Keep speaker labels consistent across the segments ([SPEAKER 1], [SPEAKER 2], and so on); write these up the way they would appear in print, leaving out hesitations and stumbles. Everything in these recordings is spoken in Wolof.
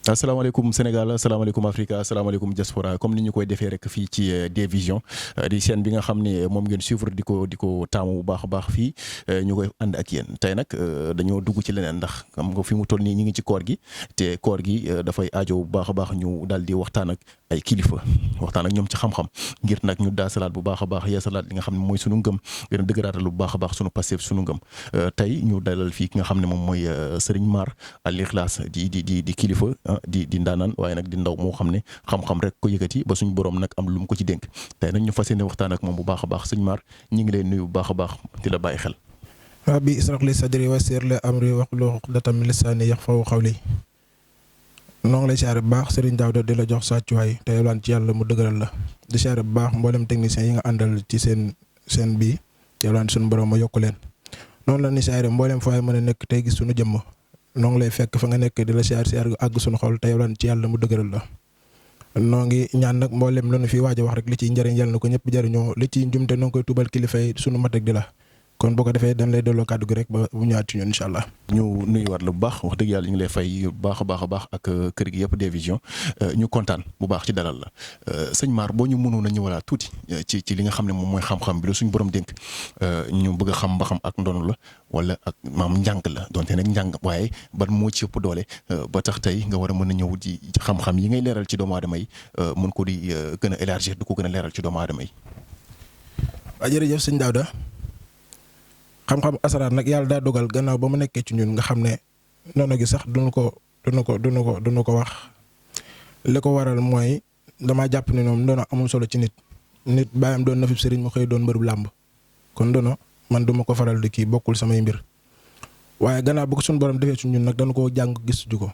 [SPEAKER 1] asalaamaaleykum Sénégal asalaamaaleykum Afrique asalaamaaleykum diaspora comme ni ñu koy defee rek fii ci D-Vision di chaîne bi nga xam ne moom ngeen suivre di ko taamu bu baax a baax fii ñu koy ànd ak yéen tey nag dañoo dugg ci leneen ndax xam nga fi mu toll nii ñu ngi ci koor gi te koor gi dafay aajo bu baax a baax ñu daal di waxtaan ak ay kilifa waxtaan ak ñoom ci xam-xam ngir nag ñu daa salaat bu baax a baax yeesalaat li nga xam ne mooy sunu ngëm gën a dëgëraatal bu baax a baax sunu passé sunu ngëm tey ñu dalal fii ki nga xam ne moom mooy Serigne Mar Al Ikhlas di kilifa. di ndaanaan waaye nag di ndaw moo xam ne xam-xam rek ko yëkkati ba suñ borom nag am lu mu ko ci dénk tey nag ñu fas yéene waxtaan ak moom bu baax a baax sëñ Mar ñi ngi leen nuyu bu baax a baax di la bàyyi xel.
[SPEAKER 2] rabbi israh li sadri wa yassir li amri wahlul uqdatan min lisani yafqahu qawli. noo ngi lay siyaare bu baax Serigne Daouda di la jox sàccuwaay te yowlaan ci yàlla mu dëgëral la di siyaare bu baax mboolem techniciens yi nga àndal ci seen bii yowlaan suñu borom ma yokku leen noonu la ni siyaare mboolem fooy mën a nekk tey gis suñu jëmm noo ngi lay fekk fa nga nekk di la siyaar gu àgg suñu xol te yowlaan ci yàlla mu dëgëral la noo ngi ñaan nag mboolem lu nu fi waaj a wax rek li ciy njëriñ yàlla na ko ñëpp jëriñoo li ciy njumte noo ngi koy tubal kilifa yi suñu mat ak di la kon boo ko defee dañ lay delloo kàddu gi rek ba bu ñëwaat ci ñun incha allah.
[SPEAKER 1] ñu nuyuwaat la bu baax wax dëgg yàlla ñu ngi lay fay bu baax a baax ak kër gi yëpp D-Vision ñu kontaan bu baax ci dalal la sëñ Mar boo ñu mënoon a ñëwalaat tuuti ci li nga xam ne moom mooy xam-xam bi la suñu borom dénk ñu bëgg a xam ba xam ak ndono la wala ak maam njàng la donte nag njàng waaye ban moo ci ëpp doole ba tax tey nga war a mën a ñëw di xam-xam yi ngay leeral ci doomu aadama yi mën ko di gën a élargir du ko gën a leeral ci doomu aadama yi.
[SPEAKER 2] waaw jërëjëf sëñ Daouda xam-xam asaraar nag yàlla daa dogal gannaaw ba mu nekkee ci ñun nga xam ne noonu gi sax duñu ko wax li ko waral mooy damaa jàpp ne ñoom ndono amul solo ci nit bàyyam doon na fi sëriñ mu xëy doon mbërub làmb kon ndono man duma ko faral di kii bokkul samay mbir waaye gannaaw bu ko suñu borom defee ci ñun nag dañu koo jàng gis ju ko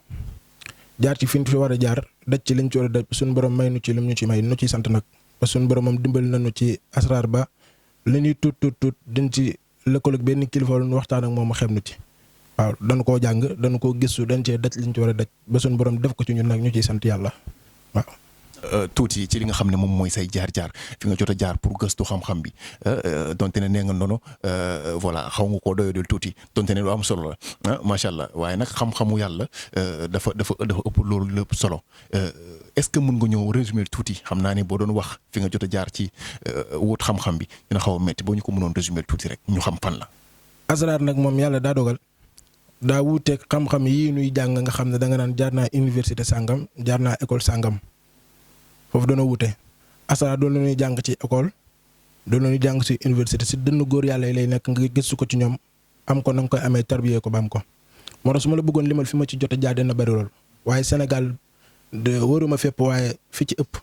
[SPEAKER 2] jaar ci fi ñu fi war a jaar daj ci liñ ci war a daj suñu borom may nu ci lim ñu ci may nu ciy sant nag ba suñu borom moom dimbali nañu ci asaraar ba li ñuy tuut din ci lëkkaloog benn kilifa lu waxtaan ak moom mu xem nu ci waaw dañu koo jàng dañu koo gisu dañ cee daj liñ ci war a daj ba suñu borom def ko ci ñun nag ñu ciy sant yàlla waaw.
[SPEAKER 1] tuuti ci li nga xam ne moom mooy say jaar-jaar fi nga jot a jaar pour gëstu xam-xam bi donte ne nee nga noonu voilà xaw nga koo doyodul tuuti donte ne lu am solo la macha allah waaye nag xam-xamu yàlla dafa ëpp loolu lépp solo est-ce que mën nga ñëw résumer tuuti xam naa ne boo doon wax fi nga jot a jaar ci wut xam-xam bi dina xaw a métti boo ñu ko mënoon résumer tuuti rek ñu xam fan la.
[SPEAKER 2] asraar nag moom yàlla daa dogal daa wuuteeg xam-xam yii nuy jàng nga xam ne da nga naan jaar naa université sàngam jaar naa école sàngam. foofu doona wute asaraar doon la ñuy jàng ci école doon la ñuy jàng ci université si dënn góor yàlla yi lay nekk nga gëstu ko ci ñoom am ko na nga koy amee tarbiyee ko ba am ko moo tax su ma la bëggoon limal fi ma ci jot a jaar dina bari lool waaye Sénégal de wëruma fépp waaye fi ci ëpp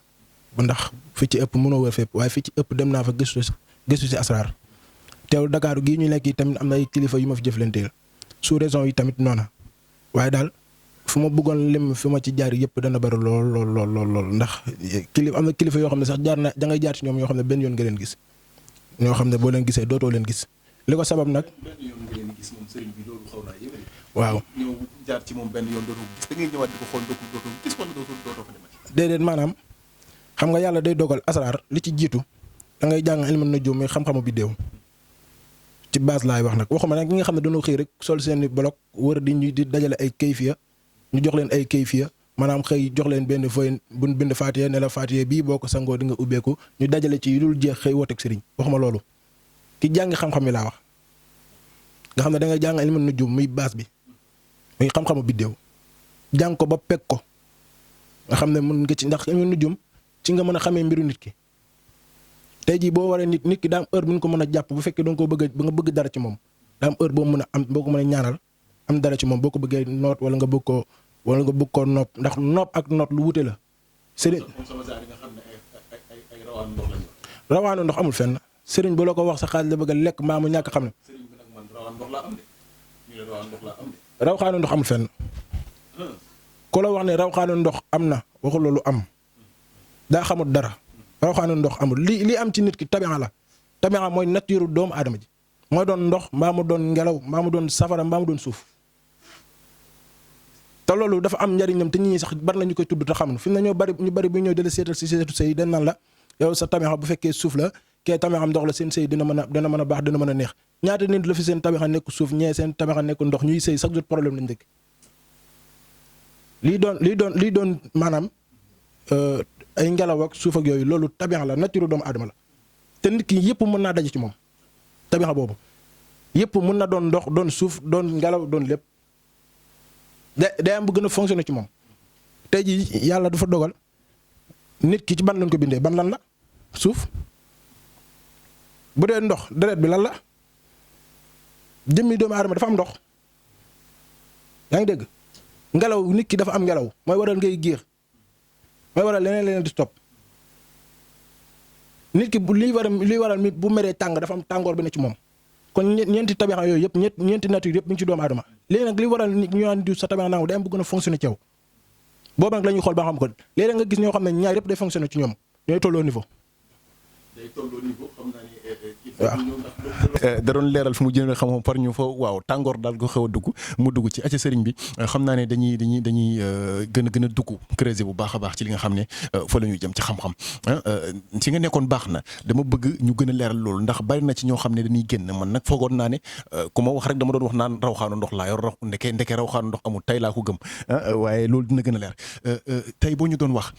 [SPEAKER 2] ndax fi ci ëpp mënoo wër fépp waaye fi ci ëpp dem naa fa gëstu ci asaraar teewul Dakar gii ñu nekk yi tamit am na ay kilifa yu ma fi jëflanteel sous région yi tamit noona waaye daal fu ma bëggoon lim fi ma ci jaar yëpp dana bari lool ndax am na kilifa yoo xam ne sax jaar na da ngay jaar ci ñoom yoo xam ne benn yoon nga leen gis ñoo xam ne boo leen gisee dootoo leen gis li ko sabab nag.
[SPEAKER 1] benn yoon nga leen gis moom sëriñ bi loolu xaw naa yëngal.
[SPEAKER 2] waaw
[SPEAKER 1] ñëw jaar ci moom benn yoon dootoo gis da ngay ñëwaat di ko xool dootoo gis wala dootoo fa demati.
[SPEAKER 2] déedéet maanaam xam nga yàlla day dogal asraar li ci jiitu da ngay jàng ilmu nujum muy xam-xamu biddéew ci base laay wax nag waxuma nag ñi nga xam ne dañoo xëy rek sol seen bloc wër di dajale ay kayfiya ñu jox leen ay kayfiya maanaam xëy jox leen benn feuille bu bind Faatiha ne la Faatiha bii boo ko sangoo di nga ubbeeku ñu dajale ci yu dul jeex xëy wooteeg sëriñ waxuma loolu ki jàngi xam-xam yi laa wax nga xam ne da ngay jàng ilmu nujum muy base bi muy xam-xamu biddéew jàng ko ba peg ko nga xam ne mën nga ci ndax ilmu nujum ci nga mën a xamee mbiru nit ki tey jii boo waree nit ki daa am heure bu ñu ko mën a jàpp bu fekkee danga ko bëgg ba nga bëgg dara ci moom daa am heure boo mën a am boo ko mën a ñaanal am dara ci moom boo ko bëggee noot wala nga bëgg koo nopp ndax nopp ak noot lu wute la. sëriñ rawaanu ndox amul fenn sëriñ bu la ko wax sa xaalis la bëgg a lekk mbaa mu ñàkk xam ne. rawxaanu ndox amul fenn ku la wax ne rawxaanu ndox am na waxul loolu am daa xamul dara rawxaanu ndox amul li am ci nit ki tabi'a la tabi'a mooy nature doomu aadama ji mooy doon ndox mbaa mu doon ngelaw mbaa mu doon safara mbaa mu doon suuf. te loolu dafa am njariñam te nit ñi sax bari nañu koy tudd te xamuñu fi mu ne ñu bari bu ñëw dala seetal si seetu sëy dañ naan la yow sa tamexa bu fekkee suuf la kee tamexa ndox la seen sëy dina mën a baax dina mën a neex ñaata nit la fi seen tamexa nekk suuf ñee seen tamexa nekk ndox ñuy sëy chaque jour problème lañ dëkk lii doon maanaam ay ngelaw ak suuf ak yooyu loolu tabixa la nature doomu aadama la te nit ki yëpp mën naa daje ci moom tabixa boobu yëpp mën na doon ndox doon suuf doon ngelaw doon lépp day am bu gën a fonctionner ci moom tey jii yàlla dafa dogal nit ki ci ban lañ ko bindee ban lan la suuf bu dee ndox deret bi lan la jëmmi doomu aadama dafa am ndox yaa ngi dégg ngelaw nit ki dafa am ngelaw mooy waral ngay géex mooy waral leneen di stop nit ki liy waral mi bu meree tàng dafa am tàngoor bi ne ci moom kon ñeenti tabixa yooyu yëpp ñeenti nature yëpp mi ngi ci doomu aadama léegi nag li waral nit ñu naan diw sa tabixa nangu day am bu gën a fonctionner ci yow boobu nag la ñuy xool ba xam ko léeg-léeg nga gis ñoo xam ne ñaar yëpp day fonctionner ci ñoom ñooy tolloo niveau.
[SPEAKER 1] day tolloo niveau xam naa ni da doon leeral fi mu jëlee xam-xam par ñu fa waaw tàngoor daal ko xew a dugg mu dugg ci acca sëriñ bi xam naa ne dañuy gën a dugg creuser bu baax a baax ci li nga xam ne fa la ñuy jëm ci xam-xam ci nga nekkoon baax na dama bëgg ñu gën a leeral loolu ndax bari na ci ñoo xam ne dañuy génn man nag foogoon naa ne ku ma wax rek dama doon wax naan rawxaanu ndox laa yor ndeke rawxaanu ndox amul tey laa ko gëm waaye loolu dina gën a leer tey boo ñu doon wax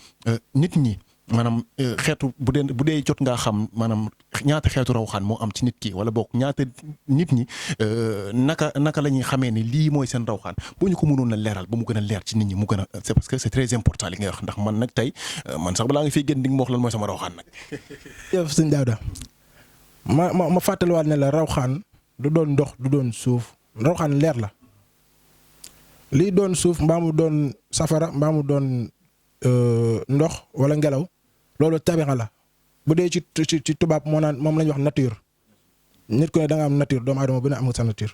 [SPEAKER 1] nit ñi maanaam xeetu bu dee jot ngaa xam maanaam ñaata xeetu rawxaan moo am ci nit ki wala boog ñaata nit ñi naka la ñuy xamee ni lii mooy seen rawxaan boo ñu ko mënoon a leeral ba mu gën a leer ci nit ñi mu gën a c'est parce que c'est très important li ngay wax ndax man nag tey man sax balaa nga fiy génn di nga ma wax lan mooy sama rawxaan nag.
[SPEAKER 2] jërëjëf sëñ Daouda ma fàttaliwaat ne la rawxaan du doon ndox du doon suuf rawxaan leer la lii doon suuf mbaa mu doon safara mbaa mu doon ndox wala ngelaw. loolu tabixa la bu dee ci tubaab moo naan moom la ñuy wax nature nit ku ne da nga am nature doomu aadama bu ne am nga sa nature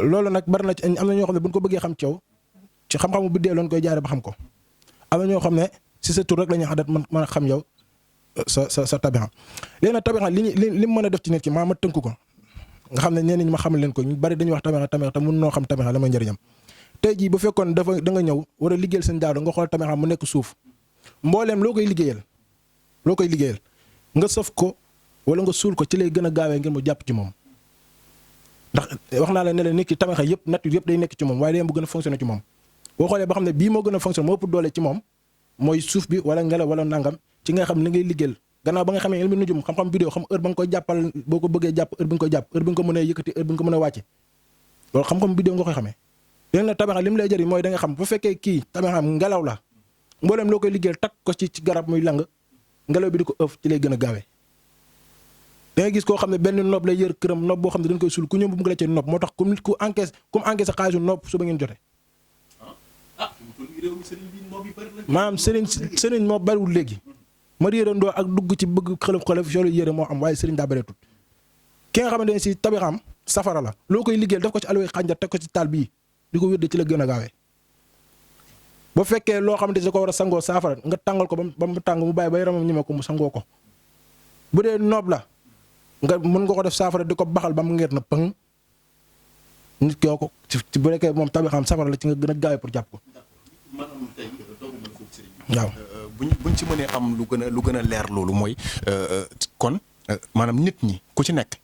[SPEAKER 2] loolu nag bari na ci am na ñoo xam ne bu ñu ko bëggee xam ci yow ci xam-xamu biddéew lañ koy jaare ba xam ko am na ñoo xam ne si sa tur rek la ñuy xadat mën a xam yow sa tabixa léegi nag tabixa li mu mën a def ci nit ki maa ma tënk ko nga xam ne ñenn ñi ma xamal leen ko ñu bari dañuy wax tabixa te mun noo xam tabixa la may njëriñam tey jii bu fekkoon da nga ñëw war a liggéeyal seen Daouda nga xool tabixa mu nekk suuf mbooleem loo koy liggéeyal nga sëf ko wala nga suul ko ci lay gën a gaawee ngir mu jàpp ci moom ndax wax naa la ne la nit ki tabixa yëpp nature yëpp day nekk ci moom waaye day bu gën a fonctionner ci moom boo xoolee ba xam ne bii moo gën a fonctionner moo ëpp doole ci moom mooy suuf bi wala ngelaw wala nangam ci nga xam ne ngay liggéeyal gannaaw ba nga xamee ilmu nujum xam-xam vidéo xam heure ba nga koy jàppal boo ko bëggee jàpp heure bi nga koy jàpp heure bi nga ko mën a yëkkati heure bi nga ko mën a wàcce loolu xam-xam vidéo nga koy xamee léegi nag tabixa li mu lay jëriñ mooy da nga xam bu fekkee kii tabixa ngelaw la mboolem loo koy liggéeyal takk ko ci garab muy lang ngelaw bi di ko ëf ci lay gën a gaawee da ngay gis koo xam ne benn nopp lay yër këram nopp boo xam ne dañ koy sul ku ñëw bu mu la ci nopp moo tax ku encaisse xaalisu nopp su ba ngeen jote maanaam sëriñ moo bariwul léegi ma réerandoo ak dugg ci bëgg xëlëf solu yére moo am waaye sëriñ daa bareetut ki nga xamante ne si tabixam safara la loo koy liggéeyal def ko ci alway xànjar teg ko ci taal bii di ko wér ci la gën a gaawee bu fekkee loo xamante ne da ko war a sangoo saafara nga tàngal ko ba mu tàng mu bàyyi ba yaramam ñeme ko mu sangoo ko bu dee noob la nga mën nga ko def saafara di ko baxal ba mu ngeer na pëng nit ki ko ci bu fekkee moom tabixam safara la ci nga gën a gaawee pour jàpp ko.
[SPEAKER 1] maanaam tey dooguma foofu sëriñ.
[SPEAKER 2] waaw
[SPEAKER 1] buñ ci mënee am lu gën a leer loolu mooy kon maanaam nit ñi ku ci nekk.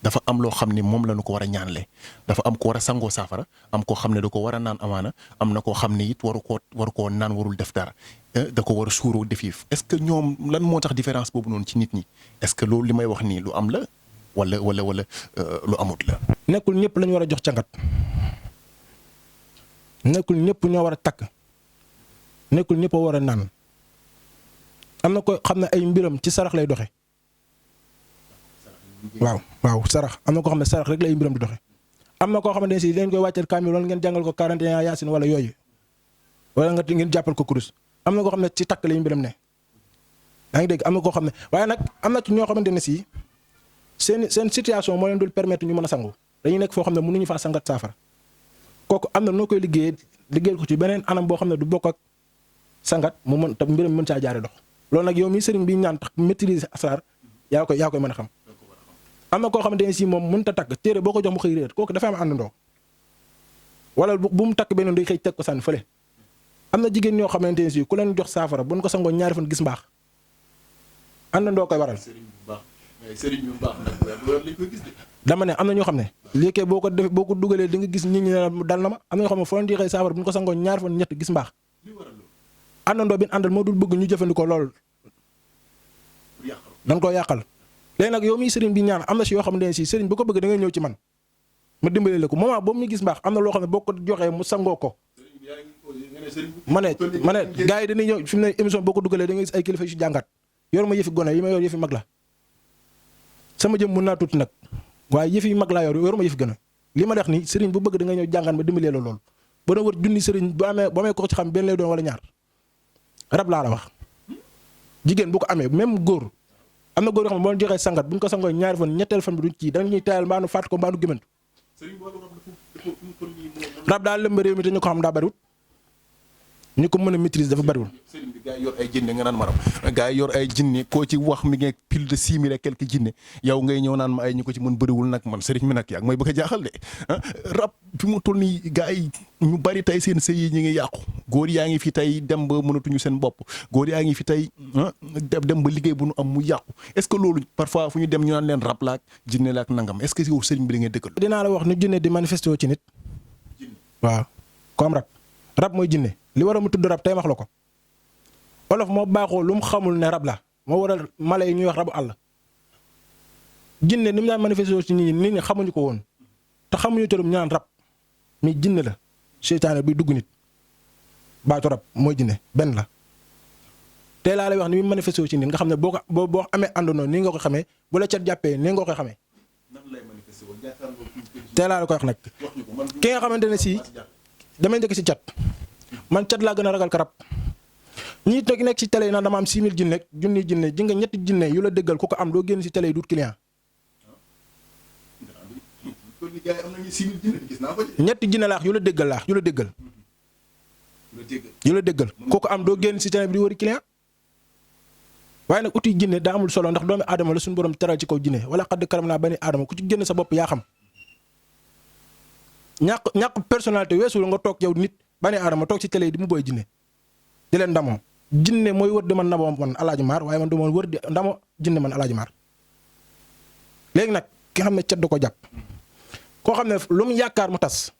[SPEAKER 1] dafa am loo xam ne moom la ñu ko war a ñaanle dafa am ko war a sangoo saafara am koo xam ne da ko war a naan amaana am na koo xam ne it waru koo naan warul def dara da ko war a suuroo def yi est-ce que ñoom lan moo tax différence boobu noonu ci nit ñi est-ce que loolu li may wax nii lu am la wala lu amut la.
[SPEAKER 2] nekkul ñëpp lañu war a jox cangat nekkul ñëpp ñoo war a takk nekkul ñëpp a war a naan am na ko xam ne ay mbiram ci sarax lay doxe waaw sarax am na koo xam ne sarax rek lay mbiram di doxe am na koo xamante ne si leen koy wàcceel kaamil wala ngeen jàngal ko 41 yaasin wala yooyu wala nga ngeen jàppal ko kurus am na koo xam ne ci takk lay mbiram ne yaa ngi dégg am na koo xam ne waaye nag am na ci ñoo xamante ne si seen situation moo leen dul permettre ñu mën a sangu dañuy nekk foo xam ne mënuñu faa sangat saafara kooku am na noo koy liggéeyal ko ci beneen anam boo xam ne du bokk ak sangat mu mën tam mbiram mën caa jaare dox loolu nag yow mi sëriñ bi ñaan tax maîtriser asrar yaa koy mën a xam am na koo xamante ne si moom mënut a takk téere boo ko jox mu xëy réer kooku dafa am àndandoo wala bu mu takk benn day xëy teg ko sànni fële am na jigéen ñoo xamante ne si ku leen jox saafara bu ñu ko sangoo ñaari fan gis mbaax àndandoo koy waral
[SPEAKER 1] sëriñ bi baax nag loolu lañ koy gis de.
[SPEAKER 2] dama ne am na ñoo xam ne lii kay boo ko dugalee di nga gis nit ñi ne dal na ma am na ñoo xam ne foo leen di xëy saafara bu ñu ko sangoo ñaar fan ñett gis mbaax àndandoo bi ñu àndal moo dul bëgg ñu jëfandikoo lool dañ koo yàqal. léegi nag yow miy sëriñ bi ñaan am na si yoo xam ne si sëriñ bu ko bëgg da ngay ñëw ci man ma dimbalee la ko moment boobu muy gis mbaax am na loo xam ne boo ko joxee mu sangoo ko. ma ne gars yi dañuy ñëw fi mu ne émission boo ko dugalee da nga gis ay kilifa yu si jàngat yor ma yëfi gone yi ma yor yëfi mag la sama jëm mën naa tuuti nag waaye yëfi mag laa yor ma yëfi gën a li ma dex nii sëriñ bu bëgg da nga ñëw jàngat ma dimbalee la loolu ba doon wër junni sëriñ bu amee ko ci xam benn lay doon wala ñaar rab laa la wax jigéen bu ko amee même góor am na góor yoo xam ne boo joxee sangat bu ñu ko sangoo ñaari fan ñetteel fan bi duñ ci dañuy tayal mbaanu faat ko mbaanu gémantu rab daal lëmb réew mi te ñu ko xam daa bariwut ñu ko mën a maîtriser dafa bariwul.
[SPEAKER 1] sëriñ bi gars yi yor ay jinne nga naan maram gars yi yor ay jinne koo ci wax mi ngi pile de 6 000 et quelques jinne yow ngay ñëw naan ma ay ñu ko ci mën bëriwul nag man sëriñ mi nag yaa ngi may bëgg a jaaxal de rab fi mu toll nii gars yi ñu bari tey seen sëy yi ñu ngi yàqu góor yaa ngi fi tey dem ba mënatuñu seen bopp góor yaa ngi fi tey dem ba liggéey bu nu am mu yàqu est-ce que loolu parfois fu ñu dem ñu naan leen rab laak jinne laak nangam est-ce que yow sëriñ bi da ngay dëkkal.
[SPEAKER 2] dinaa la wax ni jinne di manifesté ci nit waaw comme rab mooy jinne li war a mu tudd rab tey wax la ko olof moo baaxoo lu mu xamul ne rab la moo waral mala yi ñuy wax rabu àll jinne ni mu daan manifesté ci nit ñi xamuñu ko woon te xamuñu tërum ñaan rab mais jinne la seytaane buy dugg nit baatu rab mooy jinne benn la tey laa lay wax ni mu manifesté ci nit nga xam ne boo amee àndandoo nii nga ko xamee bu la cat jàppee nii nga ko xamee tey laa la koy wax nag ki nga xamante ne si damay njëkk si cat man cat laa gën a ragal karab ñi nekk si télé yi naan dama am 6000 jinne junni jinne ji nga ñetti jinne yu la déggal ku ko am doo génn si télé yi dut client ñetti jinne laax yu la déggal yu la déggal ku ko am doo génn si télé bi di wëri client waaye nag uti jinne daa amul solo ndax doomi aadama la suñu borom teral ci kaw jinne wala xadd karam naa bani aadama ku ci génn sa bopp yaa xam ñàkk personnalité weesul nga toog yow nit bani aadama toog ci télé yi di mu booy jinne di leen ndamoo jinne mooy wër di man ndamoo man alaaji maar waaye man du ma wër di ndamo jinne man alaaji maar léegi nag ki xam ne cat du ko jàpp koo xam ne lu mu yaakaar mu tas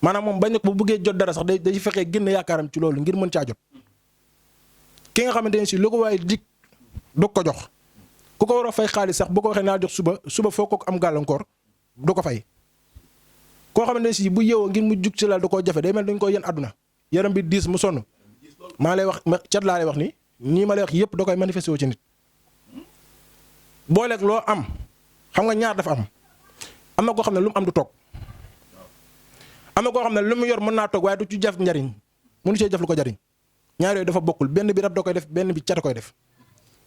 [SPEAKER 2] maanaam moom bañ bu bëggee jot dara sax day fexee génn yaakaaram ci loolu ngir mën caa jot ki nga xamante ne si lu ko waaye dig du ko jox ku ko war a fay xaalis sax boo ko waxee naa jox suba foo ko am gàllankoor du ko fay koo xamante ne si bu yeewoo ngir mu jug ci lal da koo jafe day mel dañ ko yen àdduna yaram bi diis mu sonn maa lay wax cat laa lay wax nii ma lay wax yëpp da koy manifesté woo ci nit booleeg loo am xam nga ñaar dafa am na koo xam ne lu mu am du toog am na koo xam ne lu mu yor mën naa toog waaye du ci jaf njariñ mënu cee jaf lu ko jariñ ñaar yooyu dafa bokkul benn bi rab da koy def benn bi cat a koy def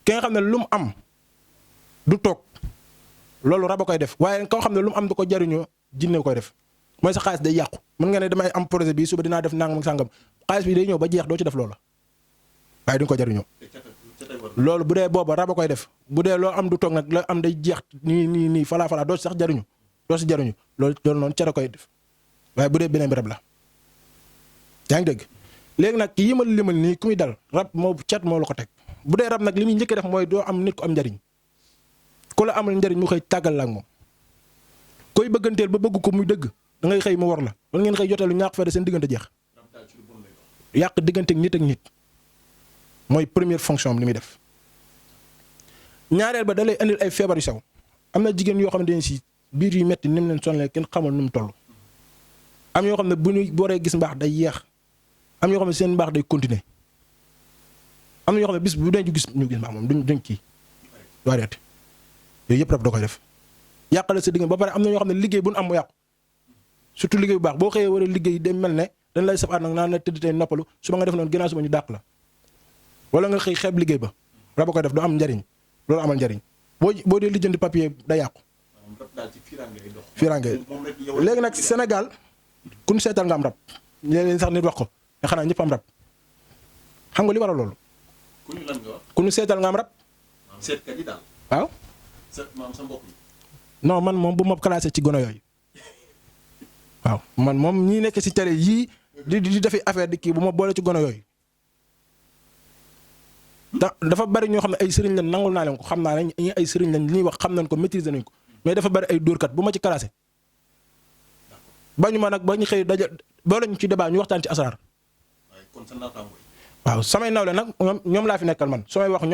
[SPEAKER 2] ki nga xam ne lu mu am du toog loolu rab a koy def waaye koo xam ne lu mu am du ko jariñoo jinne koy def mooy sa xaalis day yàqu mën nga ne damay am projet bi suba dinaa def nangam sàngam xaalis bi day ñëw ba jeex doo ci def loola waaye duñ ko jariñoo loolu bu dee booba rab a koy def bu dee loo am du toog nag la am day jeex nii falaa doo ci sax jariñu doo si jariñu loolu noonu cat a koy def waaye bu dee beneen bi rab la yaa ngi dégg léegi nag yi ma limal nii ku muy dal rab moo cat moo la ko teg bu dee rab nag li muy njëkk def mooy doo am nit ko am njariñ ku la amul njariñ mu xëy tàggal la ak moom koy bëgganteel ba bëgg ko muy dëgg da ngay xëy mu war la wala ngeen xëy joteelu ñàkk fayda seen diggante jeex yàq diggante nit ak nit mooy première fonction am li muy def ñaareel ba da lay indil ay feebar yu sew am na jigéen yoo xamante ne si biir yu metti ni mu leen sonlee kenn xamul nu mu toll am yoo xam ne bu ñu waree gis mbaax day yeex am yoo xam ne seen mbaax day continuer am na yoo xam ne bis bu dee ñu gis mbaax moom duñ kii du arrêté yooyu yëpp rab da koy def yàqale sa diggante ba pare am na ñoo xam ne liggéey bu nu am mu yàqu surtout liggéey bu baax boo xëyee war a liggéey day mel ne dañ lay safaat nag naan na tëdd tey noppalu suba nga def noonu ginnaaw suba ñu dàq la wala nga xëy xeeb liggéey ba rab a koy def du am njariñ loolu amal njariñ boo dee lijjanti papier day yàqu fiiraange léegi nag Sénégal ku ñu seetal nga am rab léeg-léeg sax nit wax ko ne xanaa ñëpp am rab xam nga li waral loolu ku ñu seetal nga am rab waaw non man moom bu ma classé ci gono yooyu waaw man moom ñii nekk ci télé yii di defi affaire di kii bu ma boole ci gono yooyu dafa bari ñoo xam ne ay sëriñ lañ nangul naa leen ko xam naa ne ñi ay sëriñ lañ li ñuy wax xam nañ ko maîtriser nañ ko mais dafa bari ay dóorkat bu ma ci classé bañu ma nag ba ñu xëy daja boole ñu ci débat ñu waxtaan ci asraar waaw samay nawle nag ñoom laa fi nekkal man su may wax ñoom